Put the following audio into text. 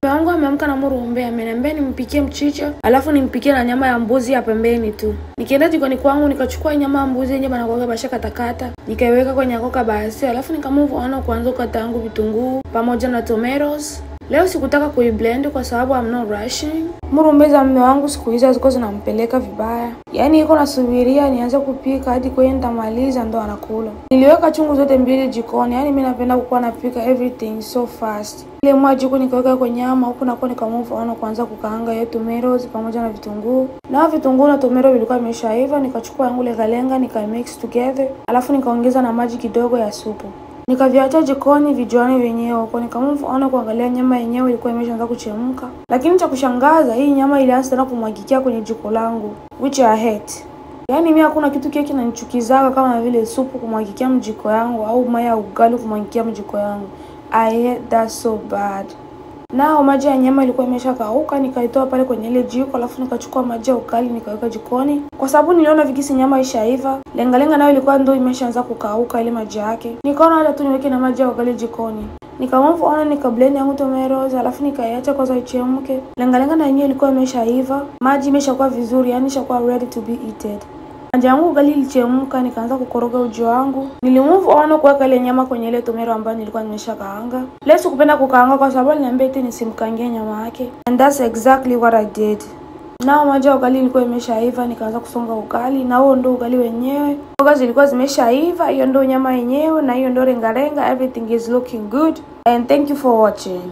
Mume wangu ameamka na murumbe, ameniambia nimpikie mchicha, alafu nimpikie na nyama ya mbuzi ya pembeni tu. Nikienda jikoni kwangu nikachukua nyama ya mbuzi yenye banakuwaga basha katakata, nikaiweka kwenye koka basi, alafu nikamove on kuanza kukata yangu vitunguu pamoja na tomatoes. Leo sikutaka kuiblend kwa sababu I'm not rushing. Murumbe za mume wangu siku hizi hazikuwa zinampeleka vibaya. Yaani iko nasubiria nianze kupika hadi kwenye nitamaliza ndo anakula. Niliweka chungu zote mbili jikoni. Yaani mimi napenda kukuwa napika everything so fast. Ile maji huku nikaweka kwa nyama huku nakuwa nikamove on kuanza kukaanga hiyo tomatoes pamoja na vitunguu. Na vitunguu na tomato vilikuwa vimeshaiva, nikachukua yangu lengalenga nika mix together, alafu nikaongeza na maji kidogo ya supu. Nikaviacha jikoni vijuane wenyewe huko, nikamove on kuangalia nyama yenyewe ilikuwa imeshaanza kuchemka. Lakini cha kushangaza, hii nyama ilianza tena kumwagikia kwenye jiko langu, which I hate. Yaani mimi hakuna kitu kile kinanichukizaga kama vile supu kumwagikia mjiko yangu au maya ugali kumwagikia mjiko yangu. I hate that so bad. Nao maji ya nyama ilikuwa imeshakauka, nikaitoa pale kwenye ile jiko, alafu nikachukua maji ya ugali nikaweka jikoni. Kwa sababu niliona vigisi nyama ishaiva, lengalenga nayo ilikuwa ndio imeshaanza kukauka ile maji yake. Nikaona hata tu niweke na maji ya ugali jikoni. Nikamove on nika blend yangu tomatoes, alafu nikaiacha kwanza ichemke. Lengalenga na yenyewe ilikuwa imeshaiva, maji imeshakuwa vizuri, yani ishakuwa ready to be eaten. Maji yangu ugali ilichemka, nikaanza kukoroga uji wangu. Nilimove on kuweka ile nyama kwenye ile tomato ambayo nilikuwa nimeshakaanga. Leo sikupenda kukaanga kwa sababu aliniambia eti nisimkangie nyama yake. And that's exactly what I did. Na maji ya ugali ilikuwa imeshaiva, nikaanza kusonga ugali, na huo ndo ugali wenyewe. Mboga zilikuwa zimeshaiva, hiyo ndo nyama yenyewe na hiyo ndo rengarenga. Everything is looking good and thank you for watching.